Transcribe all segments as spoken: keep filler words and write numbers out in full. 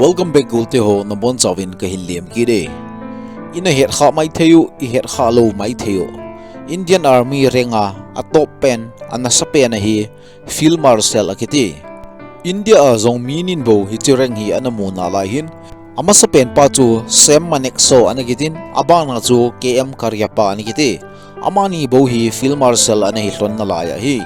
Welcome back, golte ho, nabonchauvin kahin lem kit e. Ina het kha maithei u, i het kha lou maithei u. Indian Army rank a, a top pen, a nasa pen ahi, Field Marshal akiti. India a jong mi nibou hiche rank hi ana mu nalai hin, amasapen pa chu Sam Manekshaw ana kitin, abana chu K M Cariappa ana kiti. Amani bou hi Field Marshal ana hi lhon nalai ahi.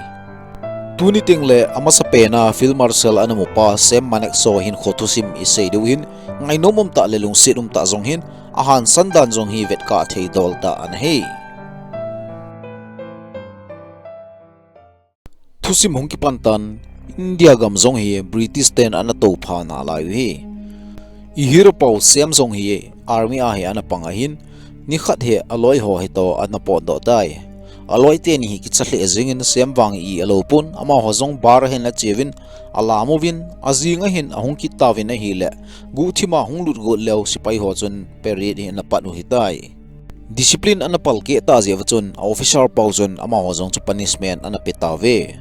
Tuni tengle amasapen a Field Marshal ana mu pa Sam Manekshaw hinkho thusim i sei diu hin, ngainom umtah le lungset umtah jong hin, a hansan dan jong hi vetkah thei dol tah ana hi. Thusim hung kipan tan, India gam jong hi British ten ana toupha nalai u hi. I hero pau Sam jong hi army a hi ana pang ahin, nikhat hi aloi ho hi toh ana potdoh tai. Aloi teni hi kicha lheh jingin Sam vang i a lou pon, amaho jong bar a hin acheuvin, alam uvin, ajing a hin ahung kit tauvin ahile, guhthim a hung lut got leu sepai ho chun parade hi ana pat u hitai. Discipline ana palkeh tah jeh uva chun, a officer pau chun amaho jong chu punishment ana pe tauve.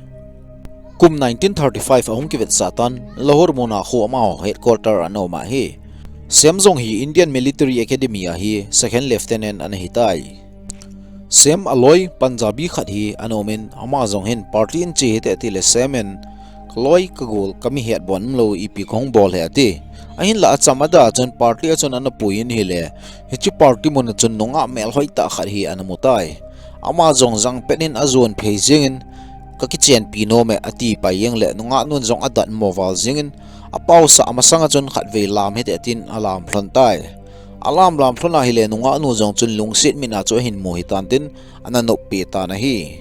Kum nineteen thirty-five ahung kivetsah tan, Lahore muna khu amaho headquarter ana um ahi. Sam jong hi Indian Military Academy a hi second lieutenant ana hitai. Sam aloi Punjabi khat hi ana umin, ama jong hin party in che hite atile Sam in, "Kaloi kagol, kami hetbon umlou, ipi kahung bol hi," ati. Ahinlah acham ada chun party a chun ana pui in ahile, hiche party mun a chun nungah melhoi tah khat hi ana mu tai. Ama jong jangpet in ajon phei jingin, "Kakichenpi nom e," ati pai jeng le nungah nun jong adatmo val jingin, apausah amasang a chun khatvei lam hite atin alam lhon tai. Alam lam lhon ahile nungah nu jong chun lungset mit a chu ahin mu hitan tin ana noppi tan ahi.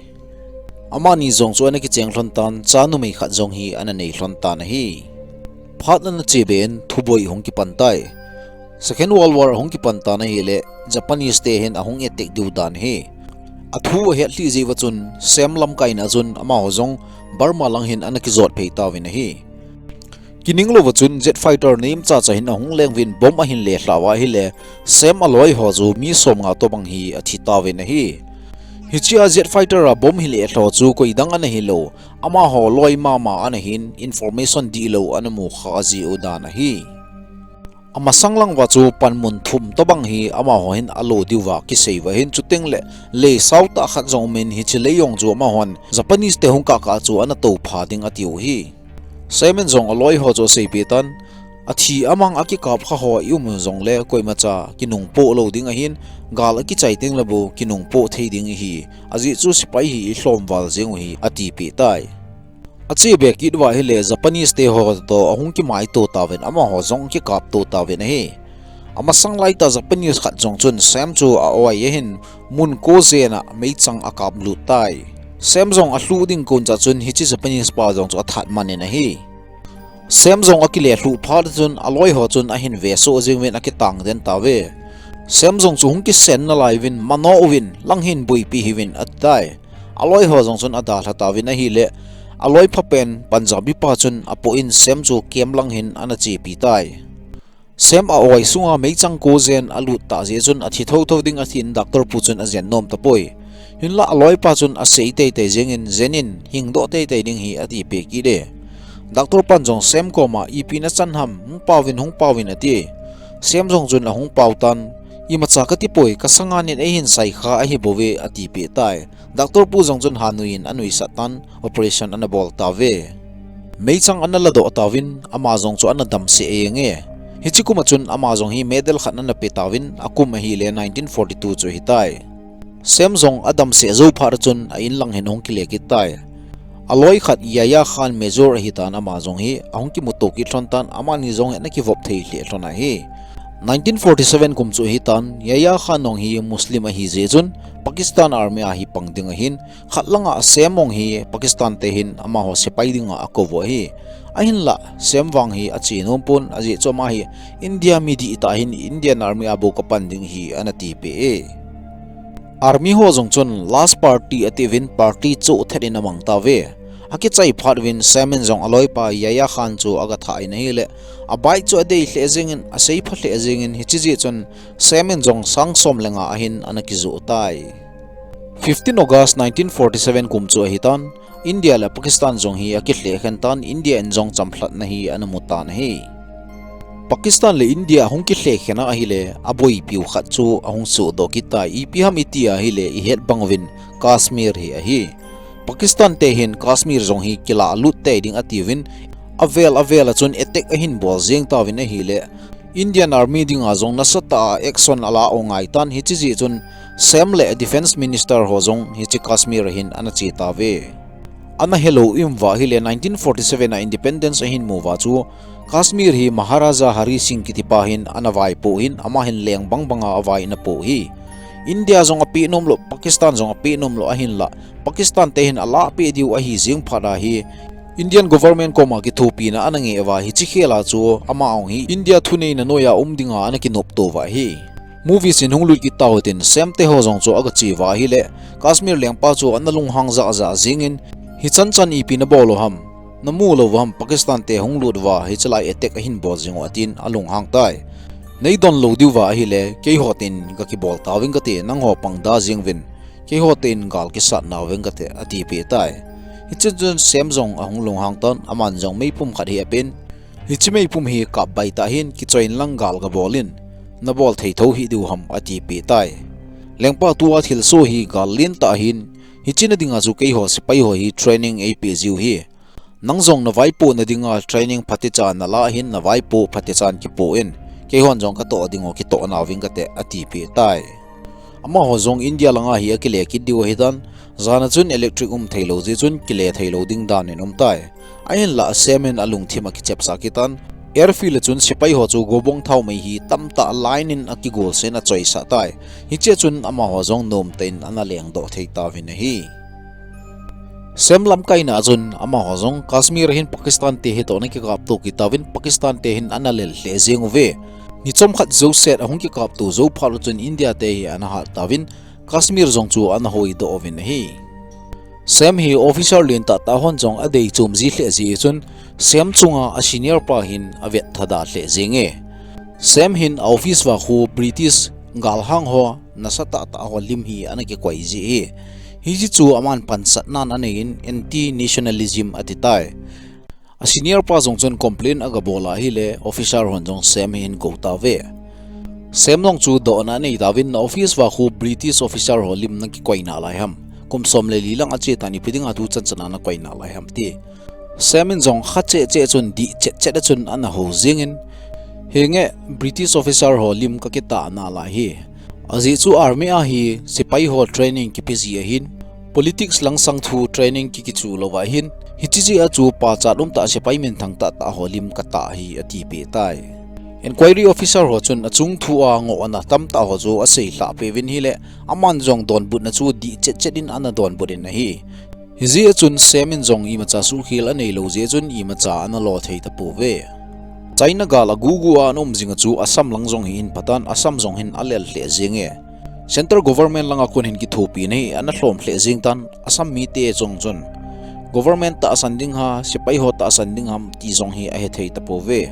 Amani jong chu ana kicheng lhon tan, cha numei khat jong hi ana nei lhon tan ahi. Phat ana che be in thuboi hung kipan tai. Second World War ahung kipan tan ahile, Japanese te hin ahung attack diu dan ahi. Athu ahet lhih jeh uva chun, Sam lamkai na chun amaho jong Burma lang hin ana kijot phei tauvin ahi. Kining louva chun jet fighter neocha cha hin ahung leng uvin bomb ahin lelhah uva ahile, Sam aloi ho chu mi somnga tobang hi athi tauvin ahi. Hiche a jet fighter a bomb hi lelhah chu koidang ana hilou, amaho loi mama ana hin information dihlou ana mu kha jeh u dan ahi. Amasang lang uva chu panmun thum tobang hi amaho hin alo diuva kisei uva hin, chuteng le lei sao tah khat jong umin hiche lei jong chu amahon Japanese te hung kah kah chu ana toupha ding atiu hi. Sam in jong aloi ho chu asei peh tan, athi amang akikap kha ho i um jongle koimacha kinungpoh lou ding ahin, gal akichai teng le bou kinungpoh thei ding ihi, ajeh chu sepai hi i lhom val jeng u hi ati peh tai. Ache be kit uva ahile Japanese te ho toh ahung kimaito tauvin amaho jong kikap to tauvin ahi. Amasang lai tah Japanese khat jong chun Sam chu a-oi ahin mun ko jen a meichang akap lut tai. Sam jong alhuh ding kon cha chun hiche Japanese pa jong chu athat man in ahi. Sam jong akile lhuh phat chun aloi ho chun ahin vesoh jing uvin akitang den tauve. Sam jong chu hung kisen nalai uvin, "Mano uvin, lang hin boipi hih uvin," ati tai. Aloi ho jong chun adalha tauvin ahile, aloi phapen Punjabi pa chun apoh in Sam chu camp lang hin ana chepi tai. Sam a-oi sunga meichang ko jen alut tah jeh chun athi thotho ding atin doctor pu chun ajen nom tapoi. Hinlah aloi pa chun asei teitei jengin, "Jen in, hingdoh teitei ding ahi," ati peh kit e. Doctor pan jong Sam koma, "Ipi nachan ham, hung paovin, hung paovin," ati. Sam jong chun ahung pao tan, "Imacha kati poi, kasanga nin eihin saikha ahi bouve," ati peh tai. Doctor pu jong chun hanui in anuisat tan, operation ana bol tauve. Meichang ana ladoh tauvin, ama jong chu ana damsel jeng e. Hiche kum a chun ama jong hi medal khat ana pe tauvin, akum ahile nineteen forty-two chu ahitai. Sam jong adamsel jou phat chun a in lang hin ahung kile kit tai. Aloi khat Yahya Khan Major ahitan, ama jong hi ahung kimuto kit lhon tan, amani jong hi ana kivop thei lheh lhon ahi. Nineteen forty-seven kum chu ahitan, Yahya Khan jong hi Muslim ahi jeh chun Pakistan Army a hi pang ding ahin, khat langa Sam jong hi Pakistan te hin amaho sepai dinga akou u ahi. Ahinlah, Sam vang hi ache nom pon, ajeh chu ama hi India mi dihtah ahin Indian Army a bou kapan ding ahi ana tipeh e. Army ho jong chun last party atiuvin party choh thet in amang tauve. Akichai phat uvin Sam in jong aloipa Yahya Khan chu aga thah in ahile, a bike chu adei lheh jengin, asei pha lheh jengin, hiche jeh chun Sam in jong sang som le nga ahin ana kijoh tai. Fifteen August nineteen forty-seven kum chu ahitan, India le Pakistan jong hi akilheh khen tan, India in jong chamlhatna hi ana mu tan ahi. Pakistan le India ahung kihlekhen a ahile, aboipiu khat chu ahung sohdoh kit tai, ipi ham iti ahile, ihet bang uvin Kashmir hi ahi. Pakistan te hin Kashmir jong hi kilalut tei ding atiuvin, avel avel a chun attack ahin bol jeng tauvin ahile, Indian Army dinga jong nasatah a action ala u ngai tan, hiche jeh chun Sam le Defence Minister ho jong hiche Kashmir a hin ana che tauve. Ana helou um uva ahile nineteen forty seven a independence ahin mu uva chu Kashmir hi Maharaja Hari Singh kitipa hin ana vaipoh in, ama hin leng bang banga avai ana poh hi. India jong apeh nom lou, Pakistan jong apeh nom lou ahinla, Pakistan te hin alahpeh diu ahi jeng phat a hi Indian government koma kithopina ana ngeh uva, hiche khel a chu ama jong hi India thuneina noiya um dinga ana kinopto uva ahi. Movies in hung lut kit tau hitin, Sam te ho jong chu aga che uva ahile, Kashmir lengpa chu ana lunghang jah jah jengin, hichan chan ipi nabol u ham, namu lou u ham, Pakistan te hung lut uva, hiche lai attack ahin bol jing u atin alunghang tai. Nei don lou diu va ahile, keiho tein kakibol tauving kate, nangho pang da jeng uvin, keiho tein gal kisat nauving kate, atipeh tai. Hichun chun Sam jong ahung lunghang tan, aman jong meipum khat hi apen, hiche meipum hi kap bai tah in, kichoi in lang gal gabol in, nabol thei tho hih diu ham, atipeh tai. Lengpa, tua thilsoh hi gal lentah ahin, hiche na dinga chu keiho sepai ho hi training eipeh jiu hi. Nang jong navaipohna dinga training phatecha nala ahin, navaipoh phatecha in kipoh in, keihon jong katoh ding u kitoh nauving kate, atipeh tai. Amaho jong India langa hi akile kit diu ahitan, jan a chun electric um thei lou jeh chun kile thei lou ding dan in um tai. Ahinla Sam in alungthim akichepsah kit tan, airfield a chun sepai ho chu gobong thaomei hi tamtah line in akigolsen achoisah tai. Hiche chun amaho jong nomtah in ana lengdoh thei tauvin ahi. Sam lamkaina a chun amaho jong Kashmir a hin Pakistan te hitoh ana kikapto kit tauvin, Pakistan te hin ana lel lheh jeng uve. Ni chomkhat jouset ahung kikapto jou phat u chun India te hi ana hat tauvin, Kashmir jong chu ana hoidoh uvin ahi. Sam hi officer lentah tah hon jong adei chom ji lheh jeh chun, Sam chunga a senior pa hin avet thada lheh jenge. Sam hin a office uva khu British galhang ho nasatah tah ho lim hi ana kikoi ji hi. Hiche chu aman pansatnan anei in anti-nationalism ati tai. A senior pa jong chun complain agabol a ahile, officer hon jong Sam hi ahin kou tauve. Sam jong chu dohna anei tauvin, na office uva khu British officer ho lim nakikoi nalai ham? Kum som le li lang ache tan, ipi dinga tuchan chana nakoi nalai ham, ti. Sam in jong kha cheh cheh chun dih chet chet a chun ana hou jingin, henge, British officer ho lim kakitah nalai hi. Ajeh chu army a hi sepai ho training kipe ji ahin, politics langsang thu training kikichu louva ahin, hiche jeh a chu pachat umtah sepai minthang tahtah ho lim katah ahi, atipeh tai. Enquiry officer ho chun achung thu a ngohna tamtah ho chu aseilhah peh uvin ahile, aman jong donbutna chu dih chet chet in ana donbut in ahi. Hijeh a chun Sam in jong imacha suhkhel anei lou jeh chun imacha ana lo thei tapouve. China gal agugu a ana um jing a chu Assam lang jong hi ahin patan, Assam jong hin alel lheh jenge. Central government langa kon hin kithopina hi ana lhom lheh jeng tan, Assam mite jong chun government tahsan ding ham, sepai ho tahsan ding ham ti jong hi ahethei tapouve.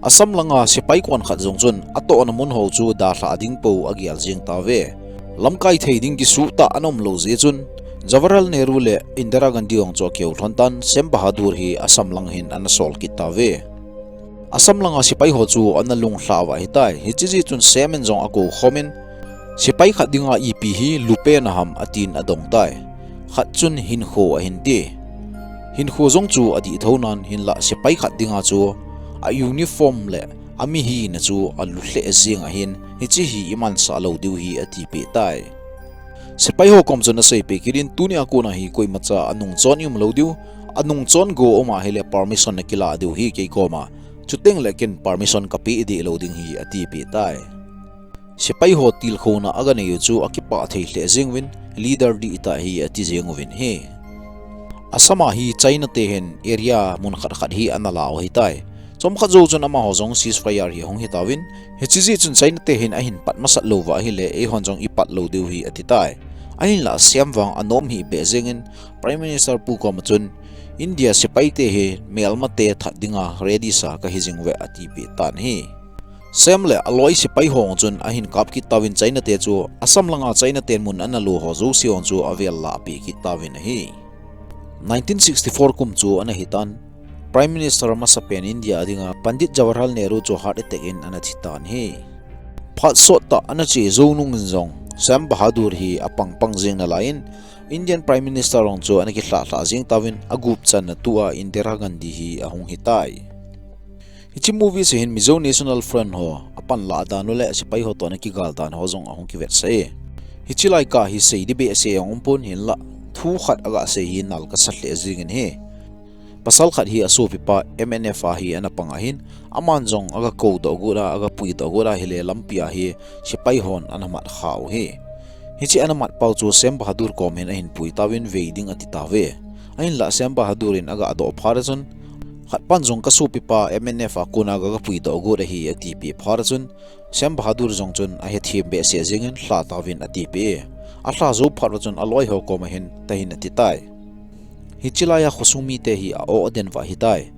Assam langa sepai konkhat jong chun atohna mun ho chu dalhah ding pou agel jeng tauve. Lamkai thei ding kisuh tah ana um lou jeh chun Jawaharlal Nehru le Indira Gandhi jong chu akihou lhon tan, Sam Bahadur hi Assam lang hin ana sol kit tauve. Assam langa sepai ho chu ana lunglhah uva ahitai. Hiche jeh chun Sam in jong akou khomin, sepai khat dinga ipi hi lupen aham, atin adong tai. Khat chun hinkho ahin ti. Hinkho jong chu adih thounan, hinlah sepai khat dinga chu a uniform le amihina chu alu lheh jeng ahin, hiche hi imansah lou diu hi, atipeh tai. Sepai ho kom chun aseipeh kit in, tunia kona hi koimacha anungchon i um lou diu, anungchon go um ahile permission nakilah diu hi kei koma. Chuteng le ken permission kapeh deh lou ding hi, atipeh tai. Sepai ho tilkhouna aganei u chu akipah thei lheh jeng uvin, leader dihtah hi ati jeng uvin ahi. Assam a hi China te hin area mun khat khat hi ana la u ahitai. Chomkhat jou chun amaho jong ceasefire hi ahung hitauvin, hiche jeh chun China te hin ahin pat masat louva ahile, eihon jong ipat lou diu hi atitai. Ahinlah Sam vang anom hih beh jengin, Prime Minister pu koma chun, India sepai te hi melmate that dinga ready sa kahi jing uve, atipeh tan ahi. Sam le aloi sepai ho chun ahin kap kit tauvin China te chu, Assam langa China ten mun ana lo ho jouse ho chu avel lahpeh kit tauvin ahi. Nineteen sixty-four kum chu ana hitan, Prime Minister masapen India a dinga Pandit Jawaharlal Nehru chu heart attack in ana thi tan ahi. Phat sot tah ana che jou nung in jong Shyam Bahadur hi apang pang jing nalai in, Indian Prime Minister jong chu ana kilhah lhah jing tauvin, agup channa tua Indira Gandhi hi ahung hitai. Hiche movie se hin Mizo National Front ho apanlah dan u le sepai ho toh ana kigal dan ho jong ahung kivetsah e. Hiche lai kah hi sei ding behseh jong umpon, hinlah thu khat aga sei hi nal kasa lheh jingin ahi. Pasal khat hi asopipa M N F a hi ana pang ahin, aman jong aga koudoh got a, aga puidoh got ahile lampi a hi sepai hon ana mat kha u ahi. Hiche ana mat pau chu Shyam Bahadur kom hin ahin pui tauvin vei ding ati tauve. Ahinlah Shyam Bahadur in aga doh phat a chun, khat pan jong kasopipa M N F a kona ga, ga puidoh got ahi atipeh phat a chun, Shyam Bahadur jong chun ahethem behseh jingin lha tauvin atipeh e. Alha jou phat uva chun aloi ho koma hin tahin ati tai. Hiche laia khosung mite hi a-o aden uva ahitai.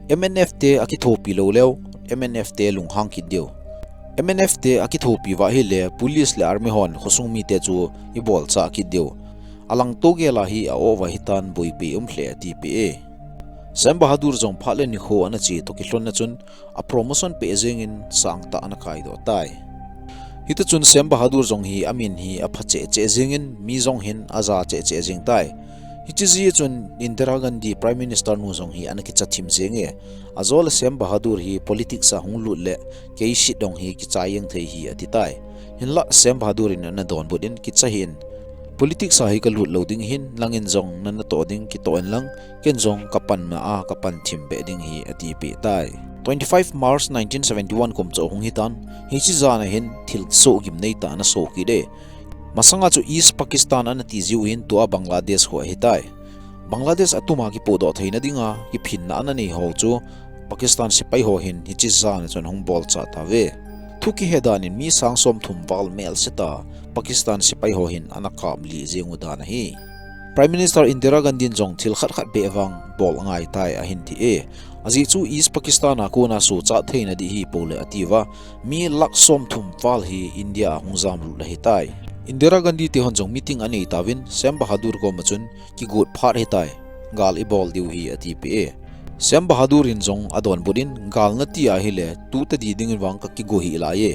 M N F te akithopi lou leu, M N F te lunghang kit diu. M N F te akithopi uva ahile, police le army hon khosung mite chu ibolchah kit diu. Alangto gel a hi a-o uva ahitan, boipi um lheh atipeh e. Shyam Bahadur jong phat le nikho ana che toh kilhonna chun, a promotion peh jingin sangtah ana kaidoh tai. Hiti chun Shyam Bahadur jong hi amin hi apha cheh cheh jingin, mi jong hin aja cheh cheh jing tai. Hiche jeh chun Indira Gandhi Prime Minister nu jong hi ana kicha thim jing e. Ajole Shyam Bahadur hi politics a hung lut le kei sit dong hi kichai jeng thei ahi ati tai. Hinlah Shyam Bahadur in ana donbut in, kicha hih in, politics a hi kalut lou ding ahin, nangin jong nana toh ding kitoh in lang, ken jong kapanna a kapan thim beh ding ahi atipeh tai. Twenty five March nineteen seventy one kum chu ahung hitan, hiche jan a hin thil soh gimnei tah ana soh kit e. Masanga chu East Pakistan ana ti jiu hin tua Bangladesh ho ahitai. Bangladesh atuma kipohdoh theina dinga kiphinna ana nei ho chu Pakistan sepai ho hin hiche jan a chun ahung bolchah tauve. Thu kihe dan in mi sang somthum val melse tah Pakistan sepai ho hin ana kaplih jing u dan ahi. Prime Minister Indira Gandhi in jong thil khat khat beh vang bol angai tai ahin ti e. Ajeh chu East Pakistan a kona suhchat theina ding ahipoi le ati uva, mi lakh somthum val hi India a hung jamlut ahitai. Indira Gandhi te hon jong meeting anei tauvin, Shyam Bahadur koma chun, kigot phat ahitai, gal ibol diu ahi atipeh e. Shyam Bahadur in jong adonbut in, gal nati ahile, tu tadi dingin vang kakigo hih lai e.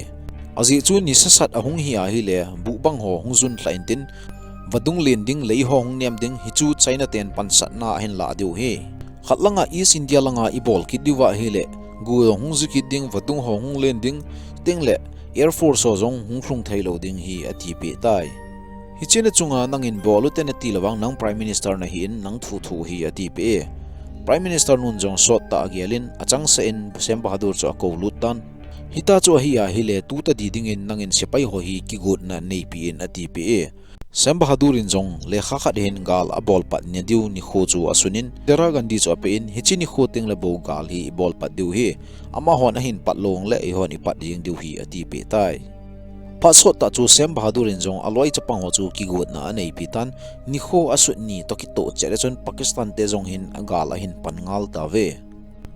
Ajeh chu nisa sat ahung hi ahile, buh bang ho hung jun lhah intin, vadung len ding, lei ho hung nem ding, hichu China ten pansatna ahin lah diu ahi. Khat langa East India langa ibol kit diu ahile, gu jong hung ji kit ding, vadung ho hung len ding, chuteng le Air Force ho jong hung lhung thei lou ding ahi atipeh tai. Hiche na chunga nangin bol u te nati le vang nang Prime Minister nahin, nang thu thu ahi atipeh e. Prime Minister nun jong sot tah agel in, achangseh in Shyam Bahadur chu akou lut tan. Hita chu ahi ahile, tu tadi dingin nangin sepai ho hi kigotna neipi in atipeh e. Shyam Bahadur in jong lekha khat hin gal abol pat na diu nikho chu asun in, Indira Gandhi chu ape in, hiche nikho teng le bou gal hi ibol pat diu ahi. Amahon ahin pat lou le eihon ipat jeng diu ahi atipeh tai. Phat sot tah chu Shyam Bahadur in jong aloi chapang ho chu kigotna aneipi tan, nikho asut ni toh kitoh chet a chun Pakistan te jong hin agal ahin pan ngal tauve.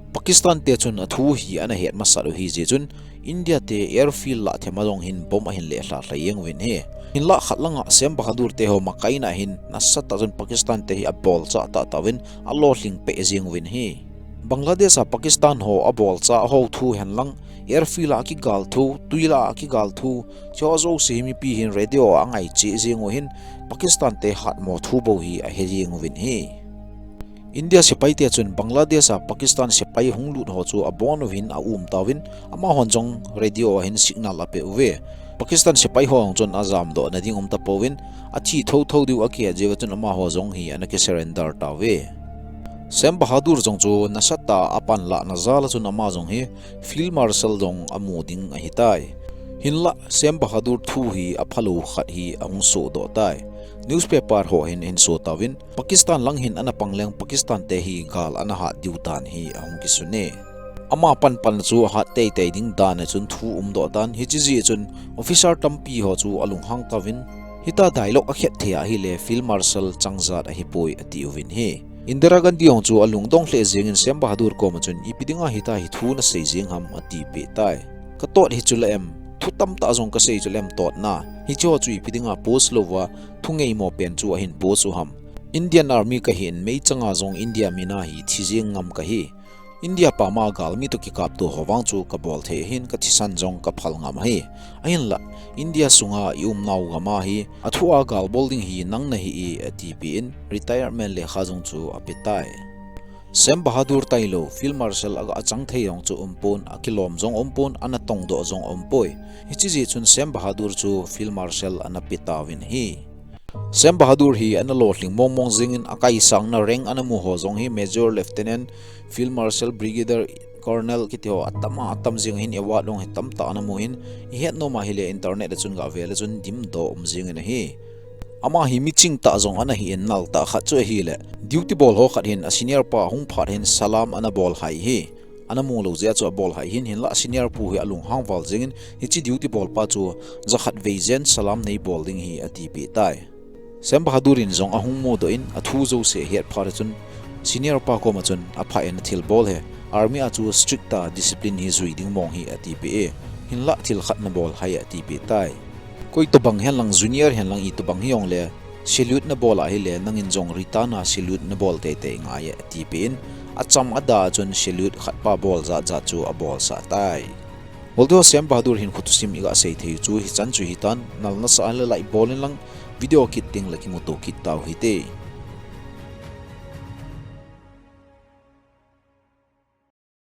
Pakistan te chun athu hi ana het masat u ahi jeh chun India te airfield lah thema jong hin bomb ahin leh lha lha jeng uvin ahi. Hinlah khat langa Shyam Bahadur te ho makaina hin nasatah chun Pakistan te hi abolchah tah tauvin alolhing peh jeng uvin ahi. Bangladesh a Pakistan ho abolchah ho thu hen lang, airfield a kigal thu, tui lah a kigal thu, hiche ho jouse hi mipi hin radio a angai cheh jeng u hin, Pakistan te hatmo thu bou hi ahe jeng uvin ahi. India sepai te chun Bangladesh a Pakistan sepai hung lut ho chu abon uvin aum tauvin, amahon jong radio a hin signal apeh uve. Pakistan sepai ho jong chun ajamdoh na ding um tapouvin, athi thotho diu akihet jeh uva chun amaho jong hi ana kisurrender tauve. Shyam Bahadur jong chu nasatah a apanlah na jal a chun ama jong hi Field Marshal jong amu ding ahitai. Hinlah Shyam Bahadur thu hi aphalou khat hi ahung sohdoh tai. Newspaper ho hin ahin so tauvin, Pakistan lang hin ana pang leng Pakistan te hi gal ana hat diu dan hi ahung kisun e. Ama panpan chu ahat teitei ding dan a chun thu umdoh tan, hiche jeh chun officer tampi ho chu alunghang tauvin, hita dialogue akhet thei ahile Field Marshal changjat ahipoi ati uvin ahi. Indira Gandhi jong chu alungdong lheh jengin Shyam Bahadur koma chun, ipi dinga hita hi thu nasei jeng ham atipeh tai. Katot hi chule em, thu tamtah jong kasei chule em totna, hiche ho chu ipi dinga post louva, thu ngeimo pen chu ahin post u ham. Indian Army kahin meichanga jong India mina hi thi jeng ngam kahi. India pama galmi toh kikapto ho vang chu kabol thei ahin, kathisan jong kaphal ngam ahi. Ahinla, India sunga i umnau gama hi, athua gal bol ding hi nang nahi e, atipeh in, retirement lekha jong chu apetai. Sam Bahadur tailou, Field Marshal aga achang thei jong chu umpon, akilom jong umpon, ana tongdoh jong umpoi. Hiche jeh chun Sam Bahadur chu Field Marshal ana petauvin ahi. Sam Bahadur hi ana lolhing mongmong jengin, akaisangna rank ana mu ho jong hi Major, Lieutenant, Field Marshal, Brigadier, Colonel kiti ho atam a atam jeng ahin, award jong hi tamtah ana mu ahin, ihet nom a hile internet a chun gah vel a chun dimdoh um jengin ahi. Ama hi miching tah jong ana hin, nal tah khat chu ahile, duty bol ho khat hin a senior pa hung phat hin salam ana bol hai hi. Ana mu lou jeh a chu abol hai hin, hinlah senior pu hi alunghang val jengin, hiche duty bol pa chu jakhat vei jen salam neibol ding ahi atipeh tai. Sam Bahadur in jong ahung mudoh in, athu jouse ahet phat a chun, senior pa koma chun, aphai in athilbol e, army a chu strict tah discipline hi jui ding mong ahi atipeh e, hinlah thil khat nabol hai atipeh tai. Koi tobang henlang, junior henlang, itobang hijongle, salute nabol ahile, nangin jong return a salute nabol teitei ngai e atipeh in, acham ada a chun salute khat pa bol jatjat chu abolsah tai. Voltiho, Sam Bahadur hinkho thusim iga sei thei u chu hichan chu hitan, nal nasah a le like bol inlang, video kit tengle kimuto kit tau hite.